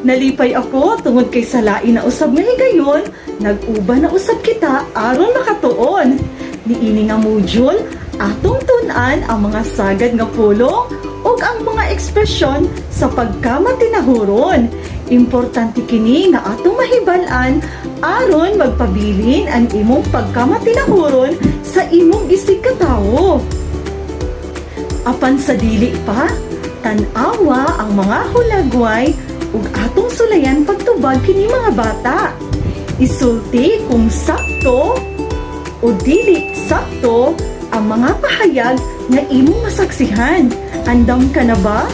Nalipay ako tungod kay sa lain na usab nga higayon, nag-uban na usab kita aron makatuon. Niini nga module, atong tun-an ang mga sagad nga pulong ug ang mga ekspresyon sa pagkamatinahuron. Importante kini nga atong mahibal-an aron magpabilin ang imong pagkamatinahuron sa imong isig katawo. Apan sa dili pa, tan-awa ang mga hulagway ug atong sulayan pagtubag kini, mga bata. Isulti kung sakto o dili sakto ang mga pahayag nga imong masaksihan. Andam ka na ba?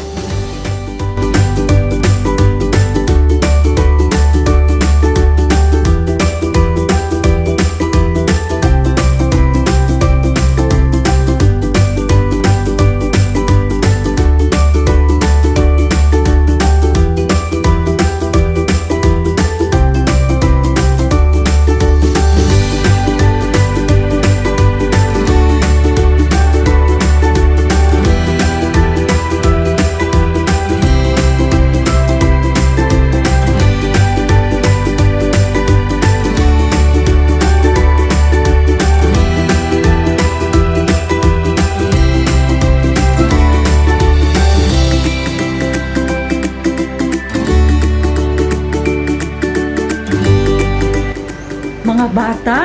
Mga bata,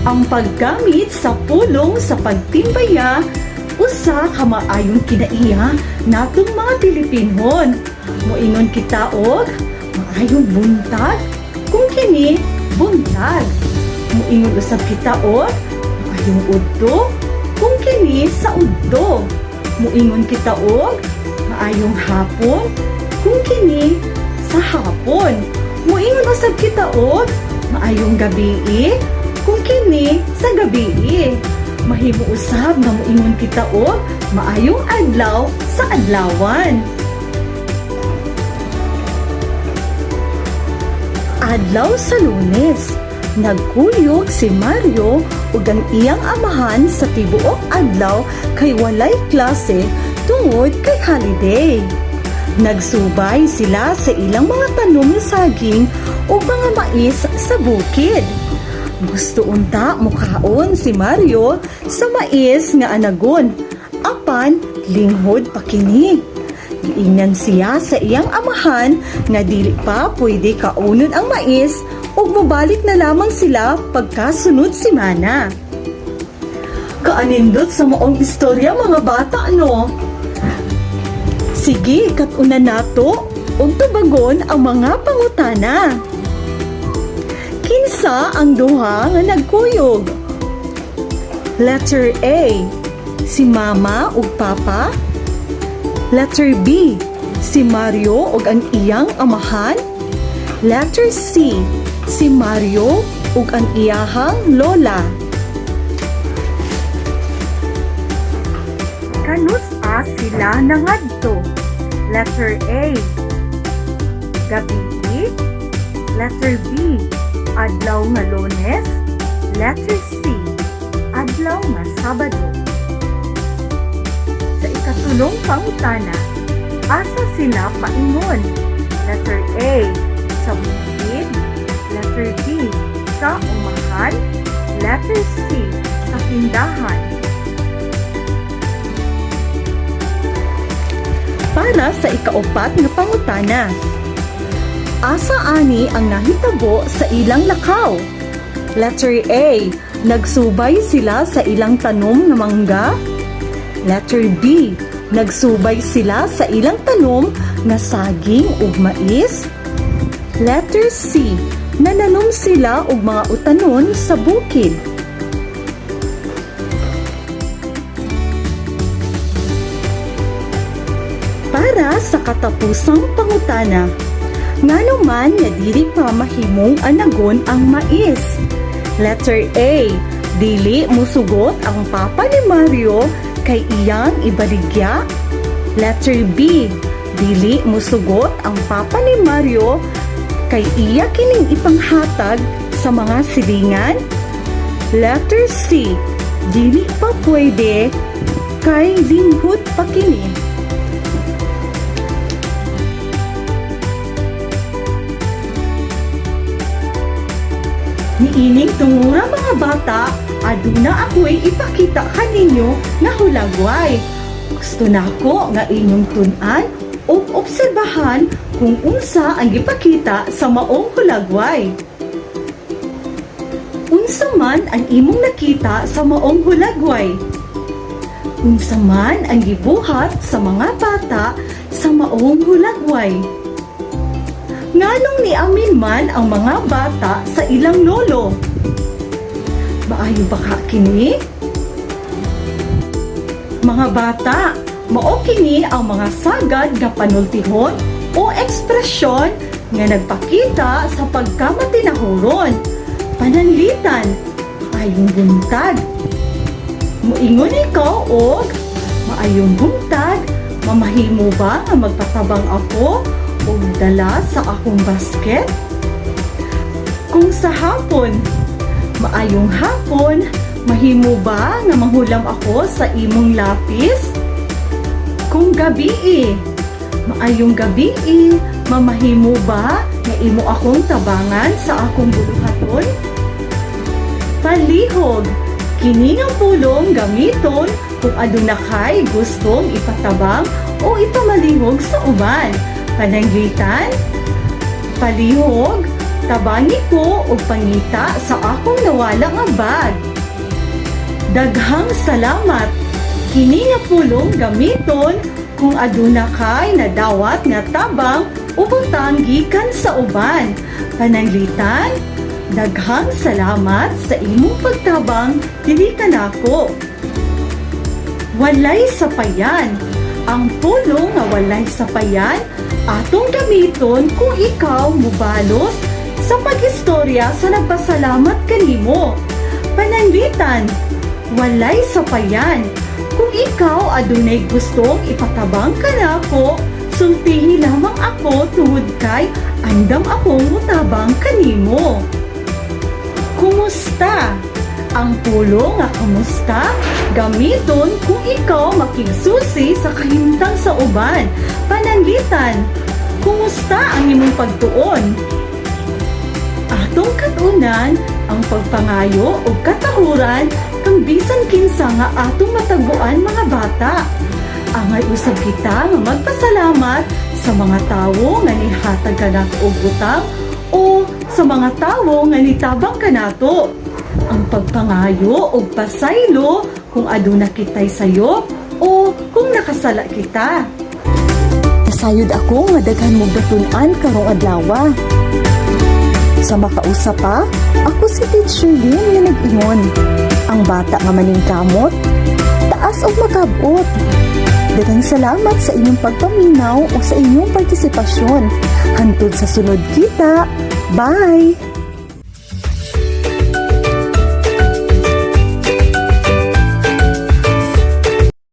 ang paggamit sa pulong sa pagtimbaya usa ka maayong kinaiya natong mga Pilipinhon. Moingon kita og "Maayong buntag" kung kini buntag. Moingon usab kita og "Maayong udto" kung kini sa udto. Moingon kita og "Maayong hapon" kung kini sa hapon. Moingon usab kita og "Maayong gabii" kung kini sa gabii. Mahimo usab nga moingon kita og "Maayong adlaw" sa adlawan. Adlaw sa Lunes, nagkuyog si Mario ug ang iyang amahan sa tibuok adlaw kay walay klase tungod kay holiday. Nagsubay sila sa ilang mga tanom nga saging ug mga mais sa bukid. Gusto unta mukaon si Mario sa mais nga anagon. Apan linghod pa kini. Giingnan siya sa iyang amahan nga dili pa pwede kaunon ang mais ug mobalik na lamang sila pagkasunod semana. Kaanindot sa maong istorya, mga bata, no? Sige, kat-unan nato ug tubagon ang mga pangutana. Kinsa ang duha nga nagkuyog? Letter A, si mama ug papa. Letter B, si Mario ug ang iyang amahan. Letter C, si Mario ug ang iyahang lola. Kanus-a sila nangadto? Letter A, gabii. Letter B, adlaw nga Lunes. Letter C, adlaw nga Sabado. Sa ikatulong pangutana, asa sila paingon? Letter A, sa bukid. Letter B, sa umahan. Letter C, sa tindahan. Para sa ikaupat nga pangutana, asa ani ang nahitabo sa ilang lakaw? Letter A, nagsubay sila sa ilang tanom nga mangga. Letter B, nagsubay sila sa ilang tanom nga saging ug mais. Letter C, nananom sila og mga utanon sa bukid. Para sa katapusang pangutana, ngano man nga dili pa mahimong anagon ang mais? Letter A, dili musugot ang papa ni Mario kay iyang ibaligya. Letter B, dili musugot ang papa ni Mario kay iya kining ipanghatag sa mga silingan. Letter C, dili pa pwede kay linghod pa kini. Niining tungura, mga bata, aduna ako'y ipakita kaninyo nga hulagway. Gusto nako nga inyong tun-an ug obserbahan kung unsa ang gipakita sa maong hulagway. Unsa man ang imong nakita sa maong hulagway? Unsa man ang gibuhat sa mga bata sa maong hulagway? Nganong niamin man ang mga bata sa ilang lolo? Maayo ba ka kini? Mga bata, mao kini ang mga sagad nga panultihon o ekspresyon nga nagpakita sa pagkamatinahuron. Pananglitan, "Maayong buntag." Muingon ikaw og, "Maayong buntag, mamahimo ba nga magpatabang ako og dala sa akong basket?" Kung sa hapon, "Maayong hapon, mahimo ba nga manghulam ako sa imong lapis?" Kung gabii, "Maayong gabii, mamahimo ba nga imo akong tabangan sa akong buluhaton?" Palihog, kini nga pulong gamiton kung aduna kay gustong ipatabang o ipamalihog sa uban. Pananglitan, "Palihog, tabangi ko og pangita sa akong nawala nga bag." Daghang salamat. Kini nga pulong gamiton kung aduna kay nadawat nga tabang o butang gikan sa uban. Pananglitan, "Daghang salamat sa imong pagtabang dinhi kanako." Walay sapayan. Ang pulong nga "walay sapayan" atong gamiton kung ikaw mubalos sa pag-istorya sa nagpasalamat kanimo. Pananglitan, "Walay sapayan. Kung ikaw adunay gustong ipatabang kanako, sultihi lamang ako tungod kay andam akong mutabang kanimo." Kumusta? Ang pulong nga "kamusta" gamiton kung ikaw makigsusi sa kahimtang sa uban. Pananglitan, "Kumusta ang imong pagtuon?" Atong kat-unan ang pagpangayo og katahuran kang bisan kinsa nga atong matagbuan, mga bata. Angay usab kita nga magpasalamat sa mga tawo nga nihatag kanato og butang o sa mga tawo nga nitabang kanato. Ang pagpangayo og pasaylo kung aduna kitay sayop o kung nakasala kita. Nasayod ako nga daghan mong natun-an karong adlaw. Sa makausa pa, ako si Teacher Lynn nga nag-ingon. Ang bata nga maningkamot, taas og makab-ot. Daghang salamat sa inyong pagpaminaw o sa inyong partisipasyon. Hantod sa sunod kita. Bye!